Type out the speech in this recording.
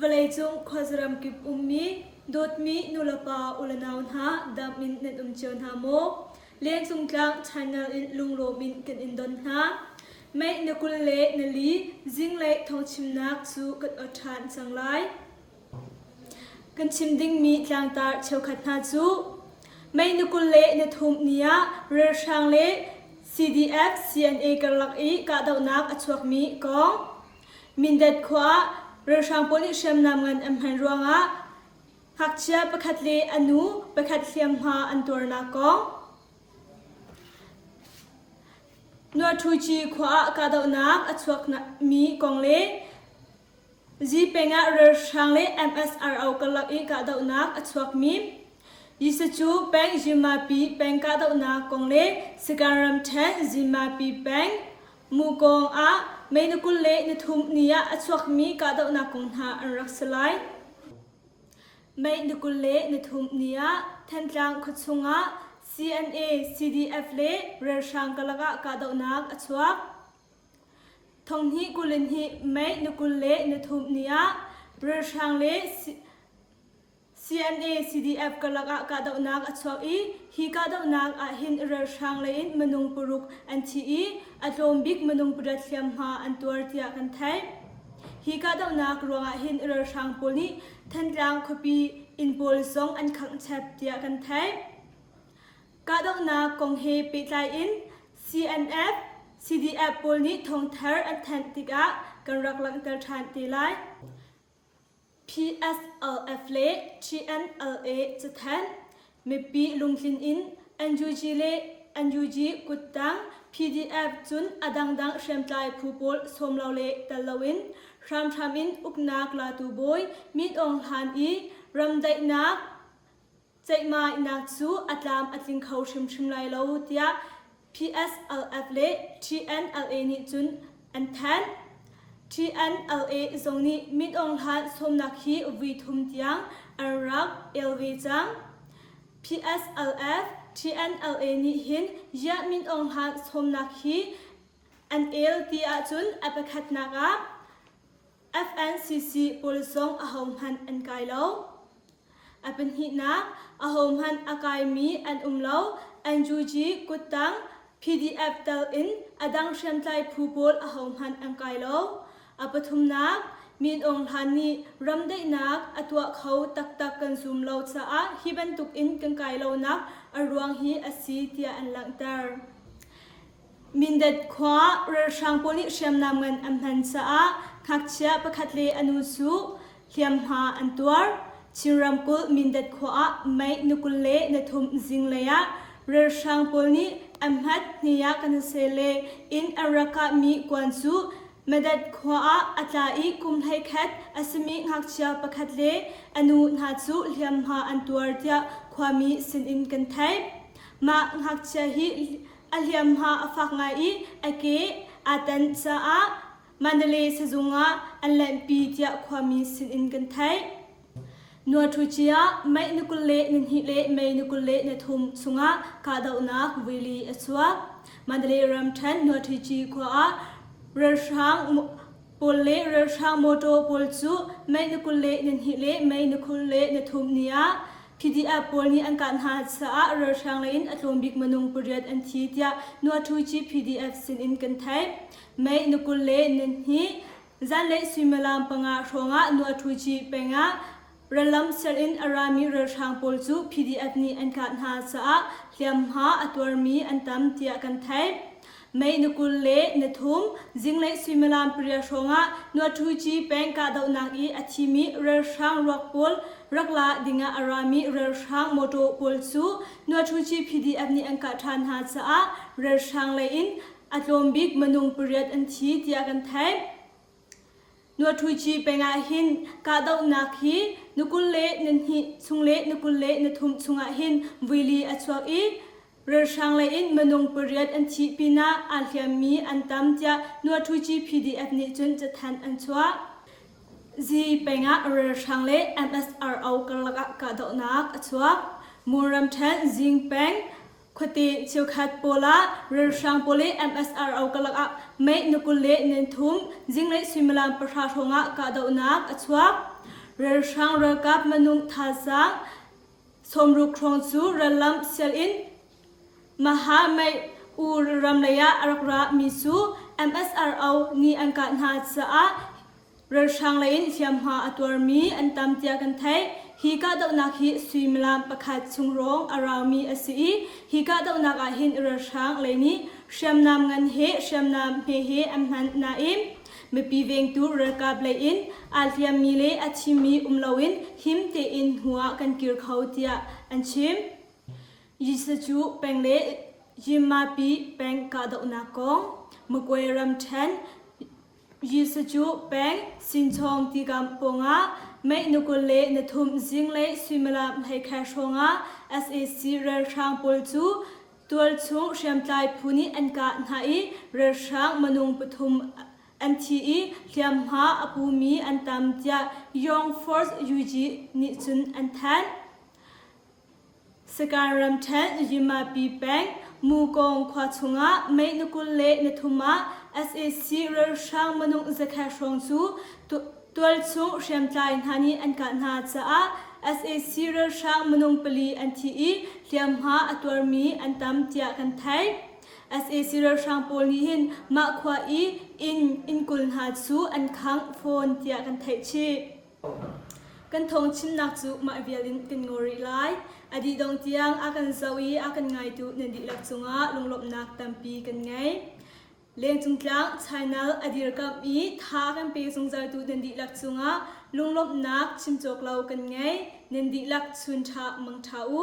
Vawleicung khuazaram kip ummi dawtmi nulepa ulenau hna dam in nan um cio hna maw? Lengcung tlang channel in lunglawm in kan in don hna. Mei na 24 zinglei thawngchimnak cu kan awt ṭhan cang lai. Kan chim dingmi tlangtar cheukhat hna cu May ni 23 ni ah ralhrang le CDF CNA karlak i kahdohnak a chuakmi kong, Mindat khua ah ralhrang pawl nih hriamnam ngan an hman ruangah ngakchia pakhat le a nu pakhat hliamhma an tuarnak kong, Nuaṭhuci khua ah kahdohnak a chuakmi kong le Zipeng ah ralhrang le MSRO karlak i kahdohnak a chuakmi Yisacu peng Zimmapi peng kahdohnak kong le Sagaing ramṭhen Zimmapi peng Mukawng ah May ni 23 ni ah a chuakmi kahdohnak kong hna an rak si lai. May ni 23 ni ah Thantlang khuachung ah CNA, CDF le ralhrang karlak ah kahdohnak a chuak. Thonghnih 22 May ni 23 ni ah ralhrang le CNA CDF karlak ah kahdohnak a chuak i hi kahdohnak ah hin ralhrang lei in minung paruk an thi i a tlawm bik minung pariat hliamhma an tuar tiah kan theih. Hi kahdohnak ruangah hin ralhrang pawl nih Thantlang khuapi inn pawl zong an khangh chep tiah kan theih. Kahdohnak kong he pehtlai in CNF, CDF pawl nih thawngthar an thanh tikah kan rak langhter ṭhan te lai. PSLF le TNLA cathanh mipi lungtlin in NUG le NUG kuttang PDF cun a dangdang hriamtlai phu pawl sawm lo le tel loin hramhram in uknak latu bawi Min Aung Hlaing i ramdaihnak Ceihmainak cu a tlam a tling kho hrimhrim lai lo tiah PSLF le TNLA nih cun an thanh. TNLA zong nih Min Aung Hlaing sawmnak hi vui thum tiang an rak el ve cang. PSLF, TNLA nih hin ziah Min Aung Hlaing sawmnak hi an el ti ahcun a pakhatnak ah FNCC pawl zong ahohmanh an kai lo. A pahnihnak, ahohmanh a kaimi an um lo. NUG kuttang PDF tel in a dang hriamtlai phu pawl ahohmanh an kai lo. A pathumnak, Min Aung Hlaing nih ramdaihnak a tuah kho taktak kan zum lo caah hi bantuk in kan kai lonak a ruang hi a si tiah an langhter. Mindat khua ralhrang pawl nih hriamnam ngan an hman caah ngakchia pakhat le a nu cu hliamhma an tuar. Chin ramkulh Mindat khua ah May ni 23 zinglei ah ralhrang pawl nih an hmat hni ah kan se le inn an rak kahmi kuan cu Medat khua ah a tla i kum 11 a simi ngakchia pakhat le a nu hna cu hliamhma an tuar tiah khuami sinin kan theih. Mah ngakchia hi A hliamhma a fak ngai i a ke aa tan caah Mandalay sizung ah an lenhpi tiah khuami sinin kan theih. Nuaṭhuci ah May ni 22 le May ni 23 chungah kahdohnak vuili a chuak. Mandalay ramṭhen Nuaṭhici khua ah ralhrang pawl le ralhrang mawṭaw pawl cu May ni 22 le May ni 23 ni ah PDF pawl nih an kah hna caah ralhrang lei in a tlawm bik minung pariat an thi tiah Nuaṭhuci PDF sinin kan theih. May ni 22 zanlei suimilam panga hrawngah Nuaṭhuci peng ah rallam ser in a rami ralhrang pawl cu PDF nih an kah hna caah hliamhma a tuarmi an tam tiah kan theih. May ni 23 zinglei suimilam pariat hrawngah Nuaṭhuci peng kahdohnak i a thimi ralhrang ruak pawl rak la dingah a rami ralhrang mawṭaw pawl cu Nuaṭhuci PDF nih an kah ṭhan hna caah ralhrang lei in a tlawm bik minung pariat an thi tiah kan theih. Nuaṭhuci peng ah hin kahdohnak hi ni 22 chung le ni 23 chungah hin vuili a chuak i ralhrang lei in minung pariat an thih pinah aa hliammi an tam tiah Nuaṭhuci PDF nih cun cathanh an chuah. Zi peng ah ralhrang le MSRO karlak ah kahdohnak a chuak. Mur ramṭhen Zing peng Khuate cheukhat pawl ah ralhrang pawl le MSRO karlak ah May ni 23 zinglei suimilam pahra hrawng ah kahdohnak a chuak. Ralhrang ralkap minung thazaang 60 hrawng cu rallam sial in Maha Mei U ram lei ah a rak ra mi cu MSRO nih an kah hna caah Ralhrang lei in hliamhma a tuarmi an tam tiah kan theih. Hi kahdohnak hi suimilam pakhat chung hrawng a raumi a si i hi kahdohnak ah hin ralhrang lei nih hriamnam ngan he hriamnam hme he an hman nain mipi vengtu ralkap lei in aa hliammi le a thimi um loin him tein hnu ah kan kir kho tiah an chim. Yisacu peng le Yinmapi peng kahdohnak kong Magwe ramṭhen Jesuh peng Sinchawng tikam pawngah mei na 23 zinglei suimilam hleikhai hrawngah sac ralhrang pawl cu tualchung hriamtlai phu nih an kah hna i ralhrang minung pathum an thi i hliamhma a pumi an tam tiah Young Force UG nih cun an thanh. Sagaing ramṭhen Yimapi peng Mukong khua chungah May ni 23 ah sac ralhrang minung zakhat hrawng cu tualchung hriamtlai hna nih an kah hna caah sac ralhrang minung pali an thi i hliamhma a tuarmi an tam tiah kan theih. Sac ralhrang pawl nih hin mah khua i inn inn 20 hna cu an khangh fawn tiah kan theih chih. Kan thawngchimnak cu mah vial in kan ngol rih lai. A dih dong tiang a kan zoh i a kan ngaitu nan dihlak cungah lunglawmhnak tampi kan ngei. Lengcung tlang channel a dirkamh i tha a kan pe zungzaltu nan dihlak cungah lunglawmhnak chim cawk lo kan ngei. Nan dihlak chun ṭha mang ṭha u.